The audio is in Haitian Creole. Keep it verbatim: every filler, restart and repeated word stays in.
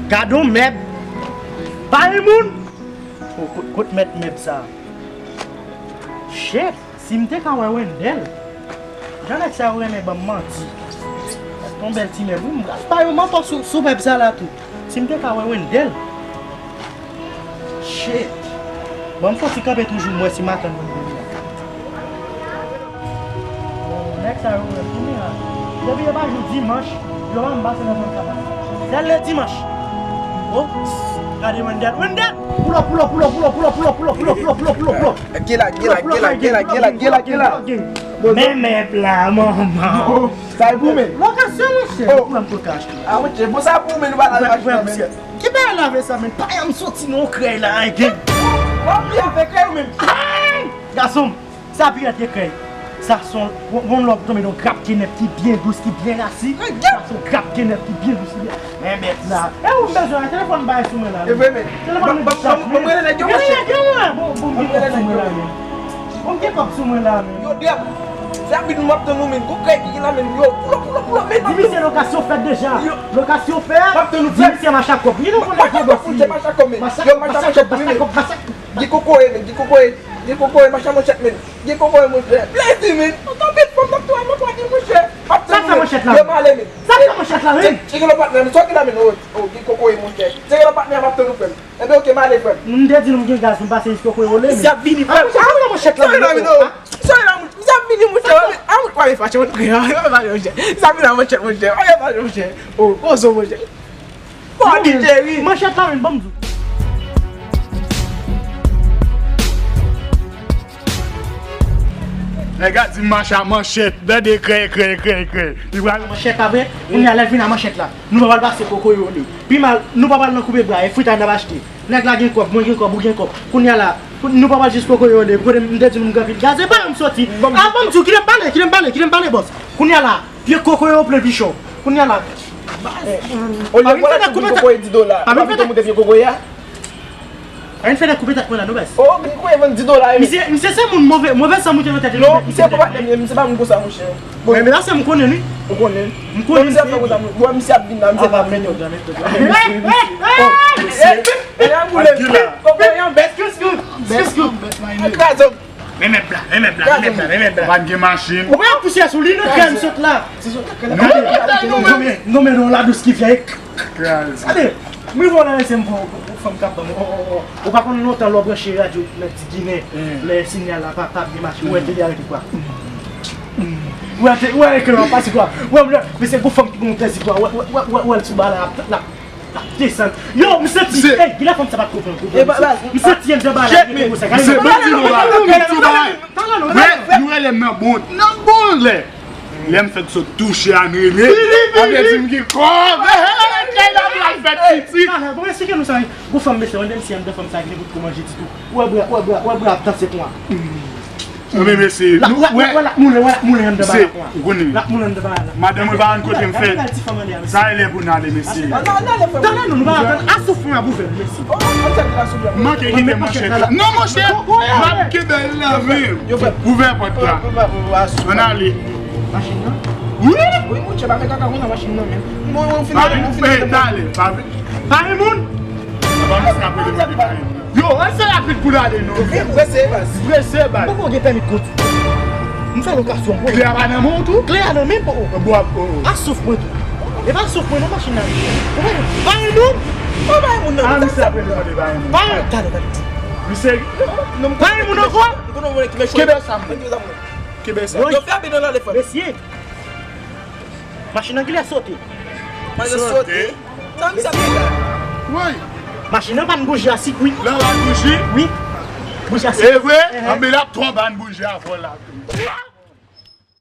Gade yon mèb. Pa gen moun. Oh, kot, kot mèt mèb sa? Shit, si m te ka wè Wendell. Jan nèg sa yo renmen ban m manti. Gade yon bèl ti mèb. Wi, m pral pa yo manti sou, sou mèb sa la tou. Si m te ka wè Wendell. Shit. Bon, m soti kanpe toujou, m wè si m atann Wendell la. Bon, nèg sa yo, kounye a, depi yo pa jwe dimanch, yo pa anba se nan zòn sa la. Sèl le dimanch. Oh, gade Wendell. Wendell! Pull up, pull up, pull up. Gela, gela, gela, gela, gela, gela, gela. Men mèb la, manman. Sa e pou men. Lokasyon, monchè. Oh. Pou mwen, pou ka achte. Ah, monchè, bon, sa pou men, nou pa lave machin nan, men. Ki bagay lave sa, men? Pa janm soti nan krèy la, hein, gen. Wap li avè krèy ou menm. Gason, sa pi rèd ke krèy. Sa se yon, yon lòt tonbe nan grap kenèp ki byen dous, ki byen rasi. Sa se yon grap kenèp ki byen dous, ki byen. Men mèt la. E ou bezwen la, telefòn bay sou mwen la. E vre, men. Telefòn mwen ki chaje. Bon, bon, bon, gen kòb sou mwen la, men. Bon, gen kòb sou mwen la, men. Yo, dèb. Se ap vin m ap tann ou, men. Gon krèy ki la, men. Yo, pull up, pull up, pull up, men. Di misye lokasyon fèt deja. Yo. Lokasyon fèt. M ap tann ou, frè. Di misye macha kòb. Li nan konn macha kòb, men. Macha kòb, macha kòb, macha kòb. Gen kokoye, men. Gen kokoye. Gen kokoye, macha manchèt, men. Gen kokoye, monchè. Plezi, men. Antanpil fòm, m ap tou a mwen pwani, monchè. M ap tann ou, men. Sa manchèt la, men. Yo, m ale, men. Sa manchèt la, men. Tcheke lòt patnè, men. Sa w gen la, men. Oh, oh, gen kokoye, monchè. Tcheke lòt patnè, m ap tann ou, frè m. Enben, oke, m ale, frè m. M te di nou m gen gaz, m pase jis kokoye ole, men. Misye ap vini, frè m. Sa w gen la, monchèt la, men. Sa w gen la, men. Misye ap vini, monchè. A, a, a, pa vin fache, mwen kriye. Pa vin fache, monchè. Sa vin la, monchè, monchè. Pa vin fache, monchè. Oh, oh, zo, monchè. Bon, di Jerry. Manchèt la, men, ban m di w. Nèg la di m mache a manchèt, tande krèy, krèy, krèy, krèy. Li pral manchèt la vre, kounye a lè l vin a manchèt la. Nou pa pral pase kokoye ole. Pi mal, nou pa pral nan koupe bra, e fritay n ap achte. Nèg la gen kòb, mwen gen kòb, ou gen kòb. Kounye a la, nou pa pral jis kokoye ole. Kote m te di nou m gen anpil gaz, e pa yon m soti. A, ban m di w, kite m pale, kite m pale, kite m pale, bòs. Kounye a la, pye kokoye yo plen pichon. Kounye a la. Olye, pa vin fè nèg koupe tèt. Kokoye di dola. Pa vin fè nèg koupe tèt mwen la, non, bòs. Oh, gen kokoye vann di dola, wi. Misye, misye se moun move, move san moute nan tèt li. Non, misye pa, misye pa moun konsa, monchè. Men, men la, se m konnen, wi. Ou konnen? M konnen misye ap fè konsa, m wè misye ap vin la, misye pa vin. Metòd la, metòd la. Hey, hey, hey! Oh, mesye. Kokoye an bèt. Excuse, excuse, excuse. Kraze m. Men mèb la, men mèb la, men mèb la, men mèb la. Pa gen machin. Ou pa pousye sou li, non, krèm sot la. Non, non, men, non, men non, la dous ki vyen. Gade, mwen vò nan lese m pou, pou fanm k ap ban m. Oh, oh, oh. Ou pa konn lontan lè w branche radyo Mèt Ti Ginen, lè sinyal la pa, pa byen mache, ou wè tele a rete kwa. Ou wè te, ou wè ekran an pase kwa. Ou wè, ou wè, men se gwo fanm ki gon plezi kwa. Ou wè, ou wè, ou wè, ou wè l sou ba la, l ap, l ap, l ap desann. Yo, m santi, ey, gilè fanm sa pa t konprann, konprann. M santi anndan ba la, gade sa, gade sa. Talè nou, talè nou. Nou rele m nan bon, nan bon lè. Lè m fèk sot touche a, n rele. Avè di m gen kòb. Kay la pral fèt piti. Talè, bon, eksplike nou sa. Gwo fanm, mesye, yon de misye anndan fanm sa ki te pot ko manje ditou. Ou wè bra, ou wè bra, ou wè bra ap danse pon an. Anben, mesye, nou wè, wè, l ap moulen, wè, l ap moulen anndan ba la pon an. Ou konnen. L ap moulen anndan ba la. Madanm mwen pa konn kote m fèt. Sa e lè pou n ale, mesye. Ann ale, ann ale, frè m. Talè nou, nou pa atann. Asoufri ap ouvè, mesye. Oh, ann fè asoufri. Manke kite manchèt la. Non, monchè, m ap kenbe l nan men m. Ouvè pòt la. Ann ale. Machin nan? Wi! Wi, monchè, pa fè kaka konsa machin nan, men. Mwen, mwen, fin ale, mwen fin ale. Talè, pa vin. Pa gen moun? Yo, ann fè rapid pou n ale, non. Vin prese, baz. Prese, baz. Poko gen pèmi kont. M fè lokasyon, poko. Kle a pa nan men w tou? Kle a nan men m, poko. Bon, ap, oh, oh. A souf mwen tou. E pa souf mwen, non, machin nan. Ou pa gen moun? Ou pa gen moun, non. Ah, misye ap rele mande pa gen moun. Pa gen, talè, talè. Misye. Pa gen moun ankò? Kenbe sa, mwen. Kenbe sa. Yo fè apel nan lè, frè. Mesye. Machin nan kilè sote? Machin nan sote? Sa misye ap fè la? Woy! Machin nan pa n bouji a sik, wi. Nan pa n bouji? Wi. Bouji a sik. E vre? Anben, l ap twò pa n bouji a fò la tou.